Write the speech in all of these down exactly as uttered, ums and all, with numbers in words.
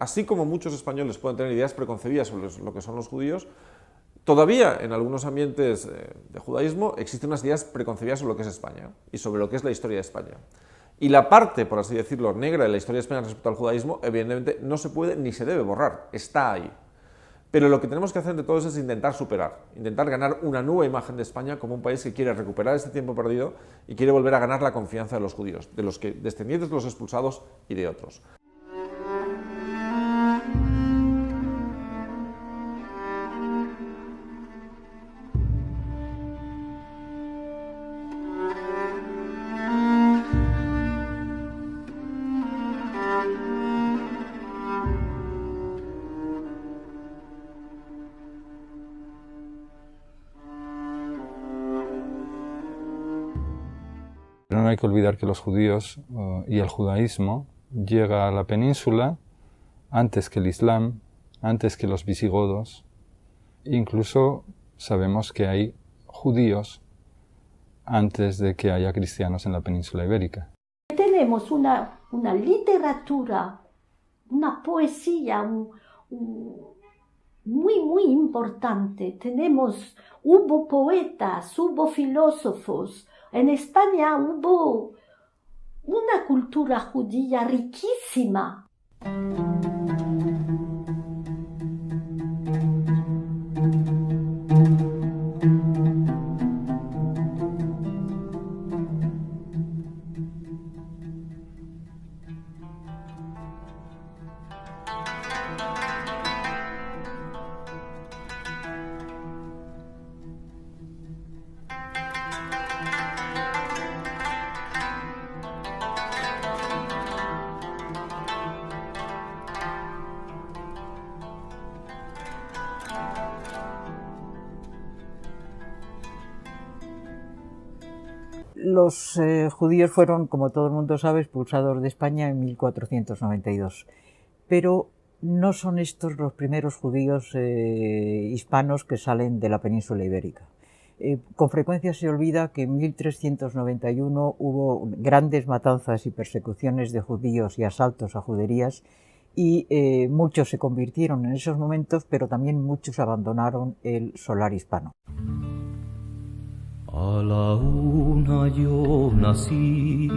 Así como muchos españoles pueden tener ideas preconcebidas sobre los- lo que son los judíos, todavía en algunos ambientes eh, de judaísmo existen unas ideas preconcebidas sobre lo que es España y sobre lo que es la historia de España. Y la parte, por así decirlo, negra de la historia de España respecto al judaísmo, evidentemente, no se puede ni se debe borrar, está ahí. Pero lo que tenemos que hacer entre todos es intentar superar, intentar ganar una nueva imagen de España como un país que quiere recuperar este tiempo perdido y quiere volver a ganar la confianza de los judíos, de los que, descendientes de los expulsados y de otros. Pero no hay que olvidar que los judíos eh, y el judaísmo llega a la península antes que el Islam, antes que los visigodos. Incluso sabemos que hay judíos antes de que haya cristianos en la península ibérica. Tenemos una, una literatura, una poesia, un, un, muy, muy importante. Tenemos, uvo poetas, uvo filozofos. En Espanya uvo una kultura djudia rikisima. Los eh, judíos fueron, como todo el mundo sabe, expulsados de España en mil cuatrocientos noventa y dos. Pero no son estos los primeros judíos eh, hispanos que salen de la península ibérica. Eh, con frecuencia se olvida que en mil trescientos noventa y uno hubo grandes matanzas y persecuciones de judíos y asaltos a juderías y eh, muchos se convirtieron en esos momentos, pero también muchos abandonaron el solar hispano. A la una yo nasi,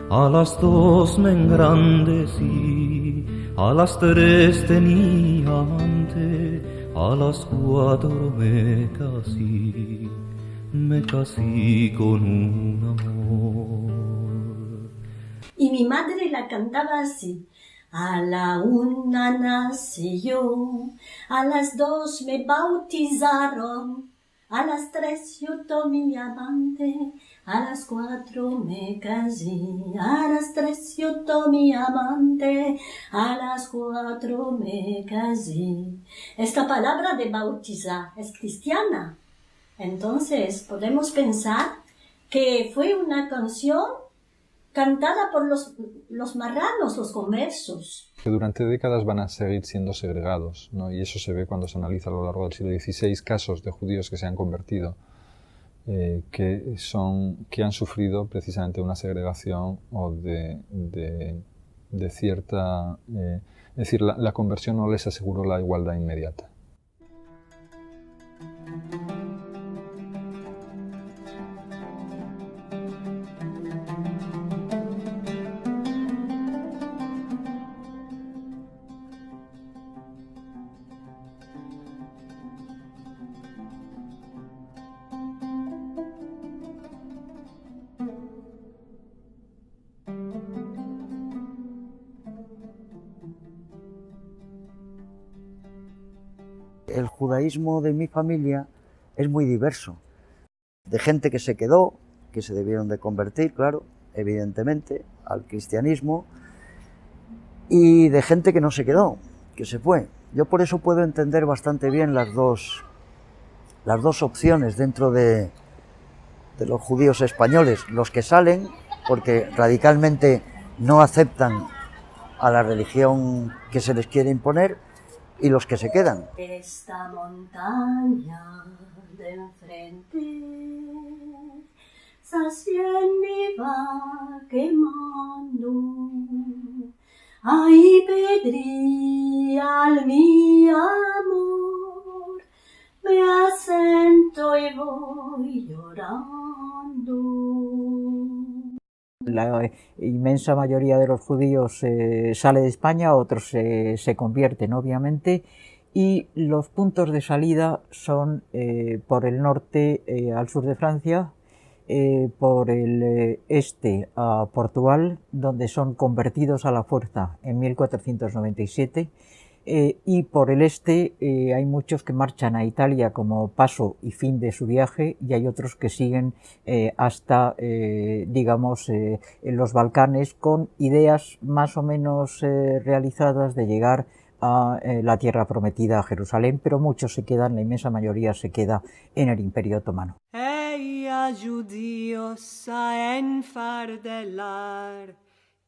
a las dos me engrandesi, a las tres tenia amante, a las kuatro me kasi, me kasi kon un amor. I mi madre la kantava ansi: a la una nasi yo, a las dos me bautizaron, a las tres yo tomi amante, a las kuatro me kasi, a las tres yo tomi amante, a las kuatro me kasi. Esta palavra de bautizar es kristiana. Entonses podemos pensar ke fue una kansion kantada por los, los marranos, los konversos. Que durante décadas van a seguir siendo segregados, ¿no? Y eso se ve cuando se analiza a lo largo del siglo dieciséis casos de judíos que se han convertido, eh, que son, que han sufrido precisamente una segregación o de, de, de cierta, eh, es decir, la, la conversión no les aseguró la igualdad inmediata. El judaísmo de mi familia es muy diverso. De gente que se quedó, que se debieron de convertir, claro, evidentemente, al cristianismo, y de gente que no se quedó, que se fue. Yo por eso puedo entender bastante bien las dos, las dos opciones dentro de, de los judíos españoles, los que salen porque radicalmente no aceptan a la religión que se les quiere imponer, y los que se quedan. Esta montanya de enfrente se asiende i va kemando. Ay, Pedri, al mi amor, me asento i vo yorando. La inmensa mayoria de los djudios, eh, sale de Espanya, otros se, se konvierten, obviamente, i los puntos de salida son, eh, por el norte, eh, al sur de Fransia, eh, por el, eh, este a Portugal, donde son konvertidos a la fuerza en mil kuatrosientos noventa i siete, eh, i por el este, eh, ay muchos ke marchan a Italia komo paso i fin de su viaje, i ay otros ke siguen, eh, asta, eh, digamos, eh, en los Balkanes, kon ideas mas o menos, eh, realizadas de yegar a, eh, la tierra prometida, a Jerusalen, pero muchos se kedan, la inmensa mayoria se keda en el Imperio Otomano. Ey a djudios a enfardelar,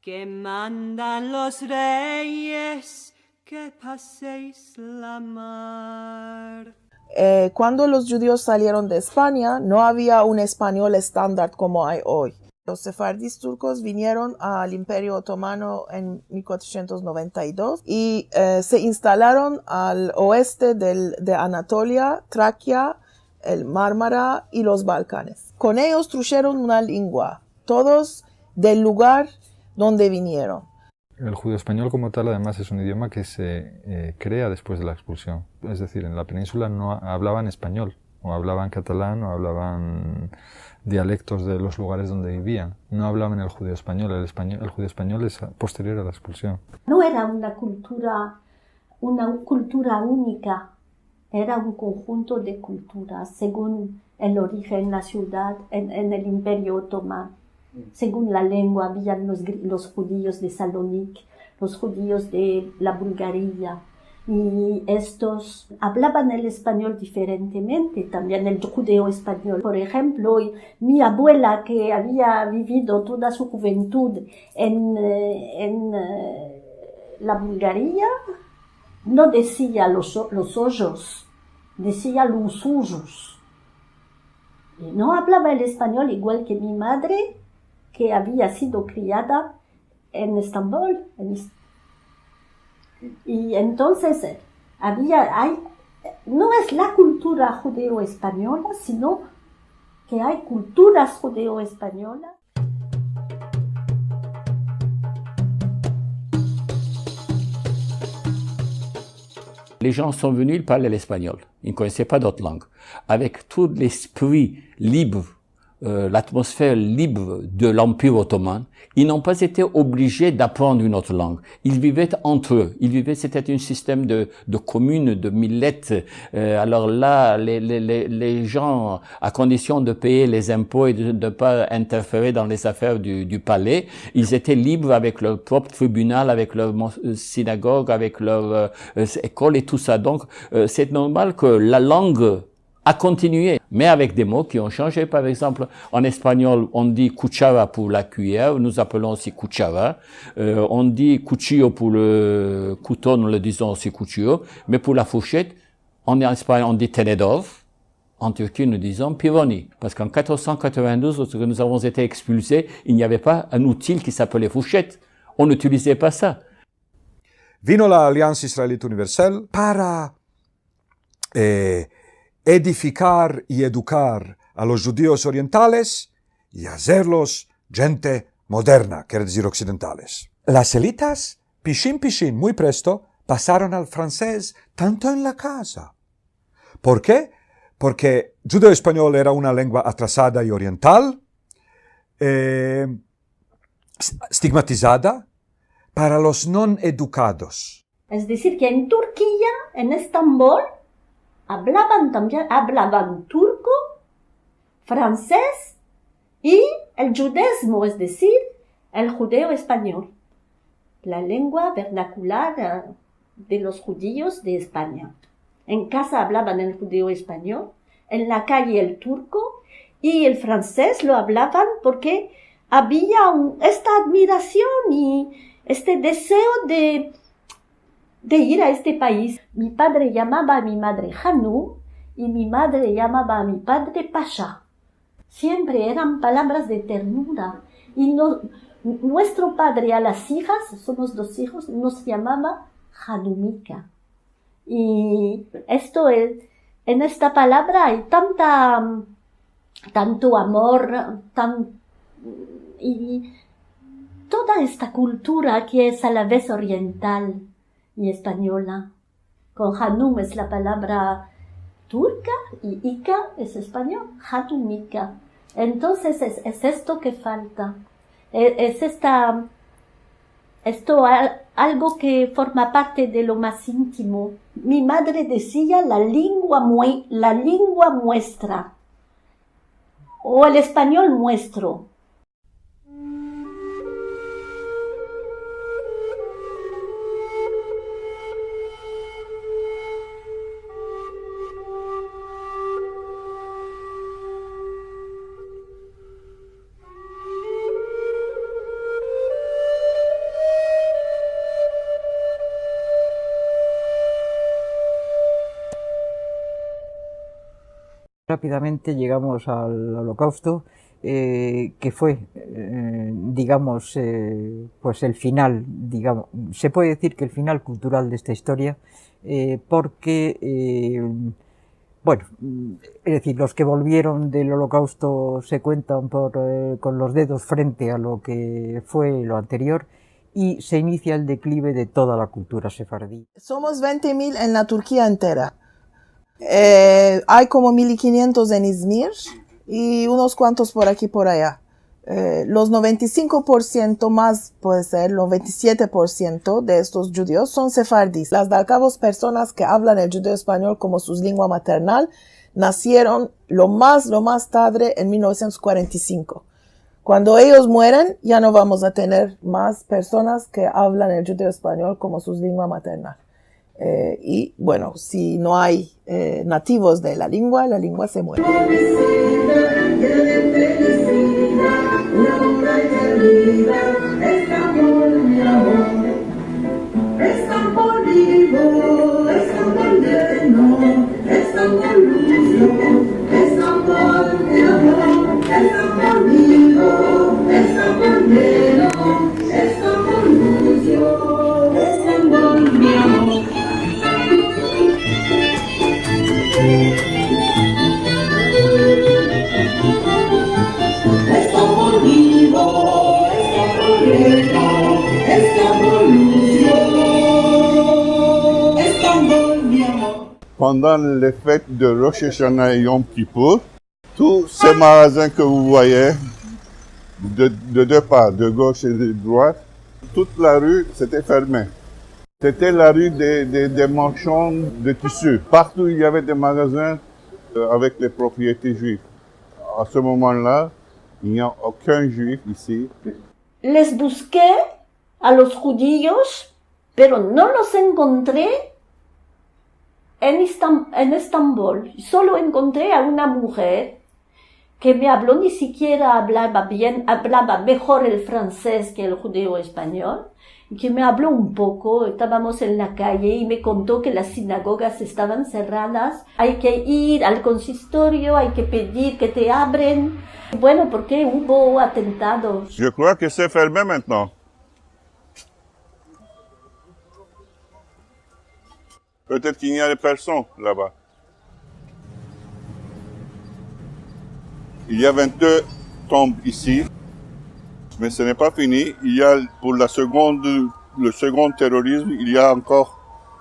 ke mandan los reyes ke paseis la mar. Eh, kuando los djudios salieron de Espanya, no avia un espanyol estandar komo ay oy. Los sefardis turkos vinieron al Imperio Otomano en mil kuatrosientos noventa i dos i, eh, se instalaron al oeste del, de Anatolia, Trakia, el Marmara i los Balkanes. Kon eyos trujeron una lengua, todos del lugar donde vinieron. El judeo-espanyol komo tal, ademas, es un idioma ke se, eh, krea despues de la ekspulsion. Es dezir, en la peninsula no ha-, avlavan espanyol, o avlavan katalan, o avlavan dialektos de los lugares donde bivian. No avlavan el judeo-espanyol. El espanyo-, el judeo-espanyol es posterior a la ekspulsion. No era una kultura, una kultura unika. Era un konjunto de kulturas, segun el orijen, la sivdad, en, en el Imperio Otomano. Segun la lengua, avian los gri-, los djudios de Salonik, los djudios de la Bulgaria, i estos avlavan el espanyol diferentemente, tambien el djudeo-espanyol. Por enshemplo, mi abuela, ke avia bivido toda su djuventud en, eh, en, eh, la Bulgaria, no dizia los o-, los ojos, dizia los ujos. I no avlava el espanyol igual ke mi madre, ke avia sido kriada en Estambol, en Est-, i entonses, eh, avia, ay, no es la kultura djudeo-espanyola, sino ke ay kulturas djudeo-espanyolas. Les gens sont venus, ils parlaient l'espagnol. Ils ne connaissaient pas d'autre langue. Avec tout l'esprit libre, euh, l'atmosphère libre de l'Empire ottoman, ils n'ont pas été obligés d'apprendre une autre langue. Ils vivaient entre eux. Ils vivaient, c'était un système de, de communes, de millettes. Euh, alors là, les, les, les, les gens, à condition de payer les impôts et de ne pas interférer dans les affaires du, du palais, ils étaient libres avec leur propre tribunal, avec leur mos-, euh, synagogue, avec leur, euh, euh, école et tout ça. Donc, euh, c'est normal que la langue a continué, mais avec des mots qui ont changé. Par exemple, en espagnol, on dit cuchara pour la cuillère, nous appelons aussi cuchara. Euh, on dit cuchillo pour le couteau, nous le disons aussi cuchillo, mais pour la fourchette, en espagnol, on dit tenedor. En Turquie, nous disons pironi, parce qu'en quatre cent quatre-vingt-douze, lorsque nous avons été expulsés, il n'y avait pas un outil qui s'appelait fourchette. On n'utilisait pas ça. Vino la Aliansa Israelita Universal para, eh, edifikar i edukar a los djudios orientales i azerlos djente moderna, kere dizir oksidentales. Las elitas, pishin pishin, muy presto, pasaron al fransez, tanto en la kaza. Por ke? Porke djudeo-espanyol era una lengua atrasada i oriental, eh, s-, stigmatizada para los non edukados. Es dizir, ke en Turkia, en Estambol, avlavan tambien, avlavan turko, fransez i el djudezmo, es dizir, el djudeo-espanyol, la lengua vernakular, eh, de los djudios de Espanya. En kaza avlavan el djudeo-espanyol, en la kaye el turko i el fransez lo avlavan porke avia un, esta admirasion i este dezeo de, de ir a este pais. Mi padre yamava a mi madre Hanum i mi madre yamava a mi padre Pasha. Siempre eran palavras de ternura i no, Nuestro padre a las ijas, somos dos ijos, nos yamava Hanumika. I esto es, en esta palavra ay tanta, tanto amor, tan, i toda esta kultura ke es a la vez oriental i espanyola. Kon Hanum es la palavra turka i ika es espanyol, Hanumika. Entonses es, es esto ke falta. E-, es esta, esto al-, algo ke forma parte de lo mas intimo. Mi madre dezia la lengua mue-, la lengua muestra, o el espanyol muestro. Rapidamente yegamos al Olokausto, eh, ke fue, eh, digamos, eh, pues el final, digamos, se puede dizir ke el final kultural de esta istoria, eh, porke, eh, bueno, es dezir, los ke bolvieron del Olokausto se kuentan por, eh, kon los dedos frente a lo ke fue lo anterior, i se initia el deklive de toda la kultura sefaradi. Somos vente mil en la Turkia entera. Eh, ay komo mil kinientos en Izmir i unos kuantos por aki, por aya. Eh, los noventa i sinko por siento mas, puede ser, noventa i siete por siento de estos djudios son sefardis. Las dalkavos personas ke avlan el djudeo-espanyol komo sus lengua maternal nasieron lo mas, lo mas tadre en mil novesientos kuarenta i sinko. Kuando eyos mueren, ya no vamos a tener mas personas ke avlan el djudeo-espanyol komo sus lengua maternal. Eh, i, bueno, si no ay, eh, nativos de la lengua, la lengua se muere. Pendant les fêtes de Rosh Hashanah et Yom Kippur, tous ces magasins que vous voyez, de, de deux parts, de gauche et de droite, toute la rue, c'était fermé. C'était la rue des, des, des marchands de tissus. Partout, il y avait des magasins, euh, avec les propriétés juives. À ce moment-là, il n'y a aucun juif ici. Les buske a los djudios, pero no los enkontre en Estam-, en Estambol. Solo enkontre a una mujer ke me avlo, ni sikiera avlava bien, avlava mehor el fransez ke el djudeo-espanyol, i ke me avlo un poko. Estavamos en la kaye i me konto ke las sinagogas estavan serradas. Ay ke ir al konsistorio, ay ke pedir ke te avren. Bueno, porke uvo atentado. Je crois que c'est fermé maintenant. Peut-être qu'il n'y a personne là-bas. Il y a vingt-deux tombes ici, mais ce n'est pas fini. Il y a, pour la seconde, le second terrorisme, il y a encore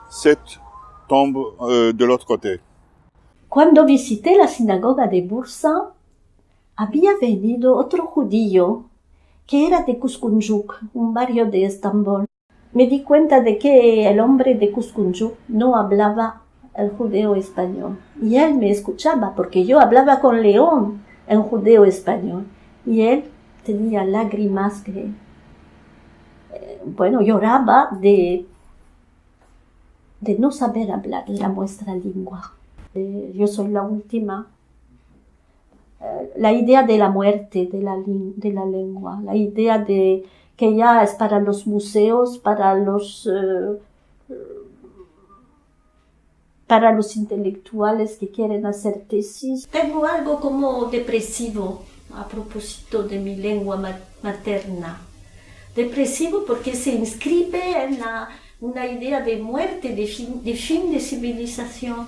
sept tombes, euh, de l'autre côté. Kuando vizite la sinagoga de Bursa, avia venido otro djudio ke era de Kuskunjuk, un bario de Estambol. Me di kuenta de ke el ombre de Kuskunjuk no avlava el djudeo-espanyol. I el me eskuchava, porke yo avlava kon Leon en djudeo-espanyol. I el tenia lagrimas ke, eh, bueno, yorava de, de no saver avlar la muestra lengua. Eh, yo soy la ultima. Eh, la idea de la muerte de la lin-, de la lengua, la idea de ke ya es para los muzeos, para los, eh, para los intelektuales ke kieren azer tesis. Tengo algo komo depresivo a proposito de mi lengua ma-, materna. Depresivo porke se inskrive en la, una idea de muerte, de fin, de fin de sivilizasion.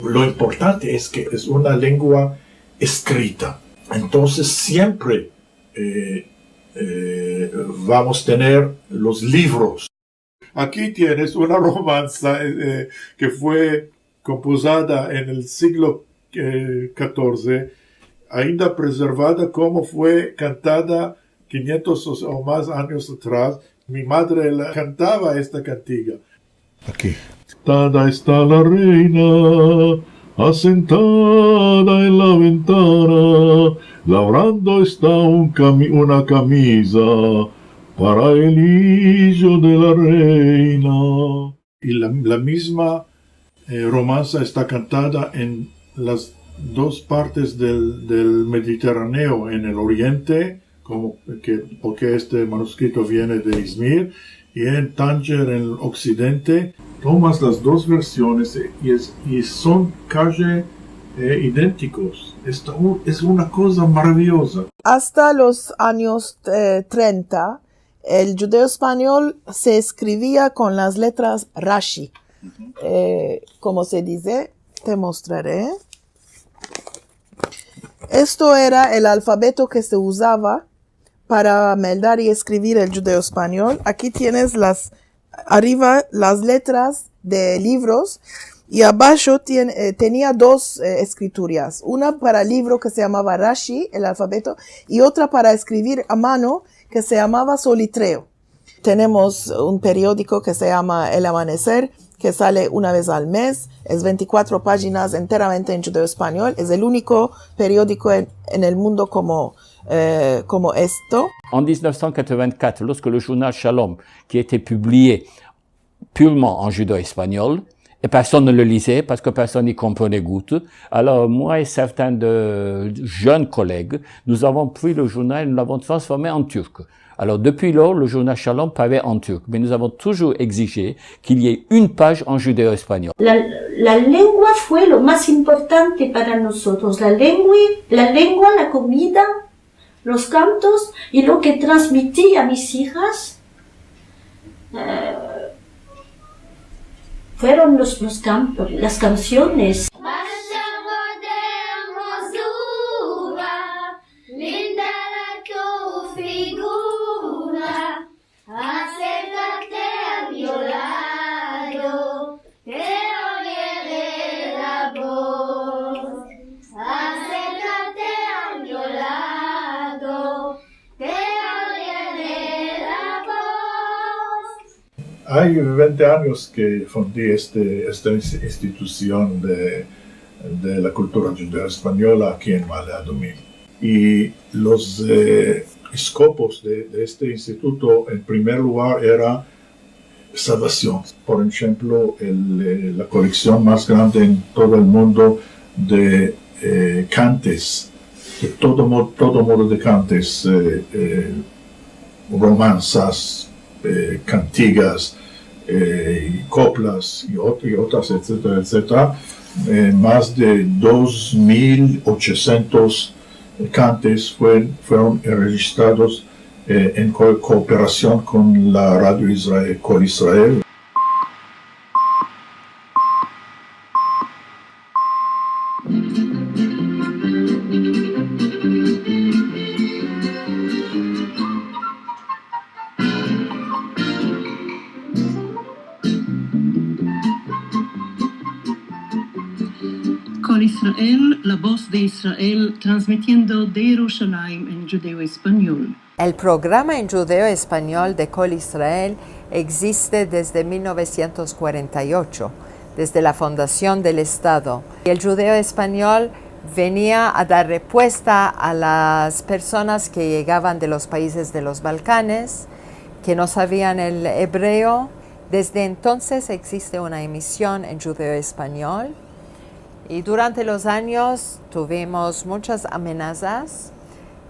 Lo importante es ke es una lengua eskrita. Entonces siempre, e, e, vamos tener los livros. Aki tienes una romansa, e, e, ke fue kompozada en el siglo, e, katorze, ainda prezervada komo fue kantada kinyentos o, o mas anyos atras. Mi madre la kantava esta kantiga. Aki. Sentada esta la reina, asentada en la ventana, lavrando esta un kami-, una kamiza para el ijo de la reina. I la, la mizma, e, romansa esta kantada en las dos partes del, del Mediterraneo, en el oriente, komo ke, porke este manuskrito viene de Izmir, i en Tanjer, en el oksidente. Tomas las dos versiones, e, i es, i son kaji, e, identikos. Esta u-, es una koza maraviyoza. Asta los anyos, e, trenta, el djudeo-espanyol se eskrivia kon las letras Rashi. E, komo se dize, te mostrare. Esto era el alfabeto ke se uzava para meldar i eskrivir el djudeo-espanyol. Aki tienes las, arriva las letras de livros i abasho tien-, e, tenia dos, e, eskrituras, una para livro ke se yamava Rashi, el alfabeto, i otra para eskrivir a mano ke se yamava Solitreo. Tenemos un periodiko ke se yama El Amaneser, ke sale una vez al mez, es ventikuatro pajinas enteramente en djudeo-espanyol, es el uniko periodiko en, en el mundo komo, e, komo esto. En dix-neuf cent quatre-vingt-quatre, lorsque le journal Shalom, qui était publié purement en judéo-espagnol, et personne ne le lisait parce que personne n'y comprenait goutte. Alors, moi et certains de jeunes collègues, nous avons pris le journal et nous l'avons transformé en turc. Alors, depuis lors, le journal Shalom paraît en turc, mais nous avons toujours exigé qu'il y ait une page en judéo-espagnol. La, la lengua fue lo mas importante para nosotros. La lengua, la lengua, la komida, los kantos i lo ke transmiti a mis ijas, e, fueron los, los kantos, las kansiones. Ay vente anyos ke fundi este, esta ins-, institusion de, de la kultura djudeo-espanyola aki en Male Adumim. I los, e, eskopos de, de este instituto, en primer lugar, era salvasion. Por enshemplo, el, e, la koleksion mas grande en todo el mundo de, e, kantes, de todo mo-, todo modo de kantes, e, e, romansas, e, kantigas, e, i koplas, i ot-, i otras, etsetera, etsetera. E, mas de dos mil ochosientos kantes fue-, fueron enrejistrados, e, en ko-, kooperasion kon la Radio Israel, Kol Israel. Kol Israel, la voz de Israel, transmitiendo de Yerushalayim en djudeo-espanyol. El programa en djudeo-espanyol de Kol Israel existe desde mil novesientos kuarenta i ocho, desde la fundasion del Estado. I el djudeo-espanyol venia a dar repuesta a las personas ke yegavan de los paizes de los Balkanes, ke no savian el ebreo. Desde entonses existe una emision en djudeo-espanyol. I durante los anyos tuvimos munchas amenazas.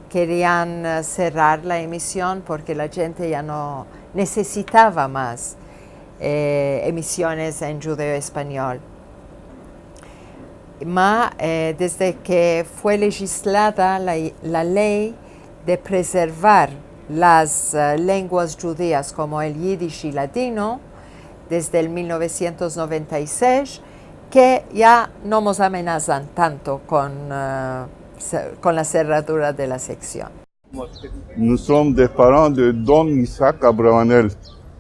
Kerian, e, serrar la emision porke la djente ya no nesesitava mas. eh, emisiones en djudeo-espanyol. Ma, eh, desde ke fue lejislada la, la ley de prezervar las, eh, lenguas djudias komo el yidish i ladino, desde el mil novesientos noventa i sesh, ke ya no mos amenazan tanto kon, eh, se-, kon la serradura de la seksion. Nous sommes des parents de Don Isaac Abravanel.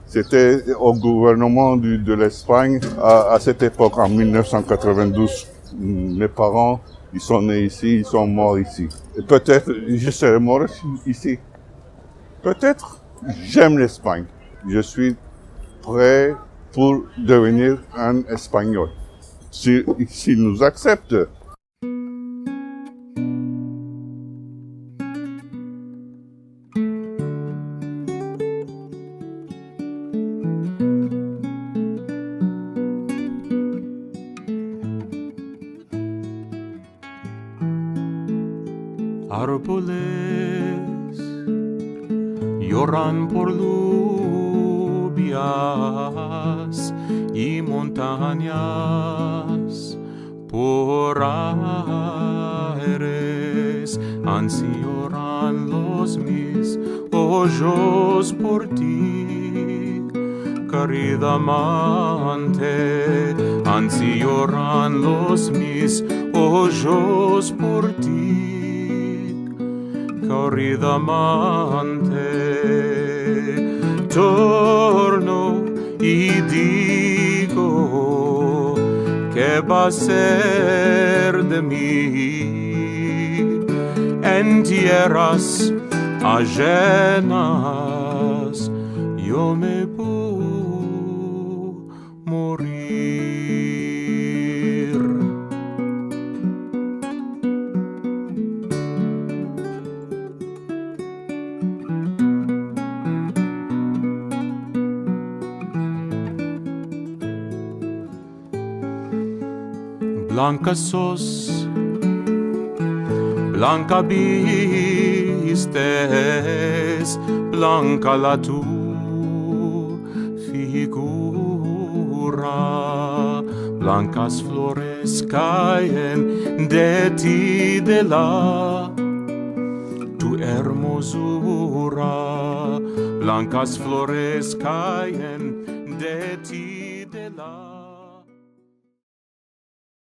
C'était au gouvernement du, de l'Espagne à, à cette époque, en mille neuf cent quatre-vingt-douze. Mes parents, ils sont nés ici, ils sont morts ici. Et peut-être, je serai mort ici. Peut-être, j'aime l'Espagne. Je suis prêt pour devenir un Espagnol. Si, s'ils nous acceptent. Arbules yoran por lubias i montanyas por aires, ansi yoran los mis ojos por ti, karida amante, ansi yoran los mis ojos por ti, karida amante. Torno i digo, ke va a ser de mi en tierras ajenas? Yo me vo morir. Blanka sos, blanka vistes, blanka la tu figura, blankas flores kayen de ti, de la tu ermozura, blankas flores kayen de ti, de la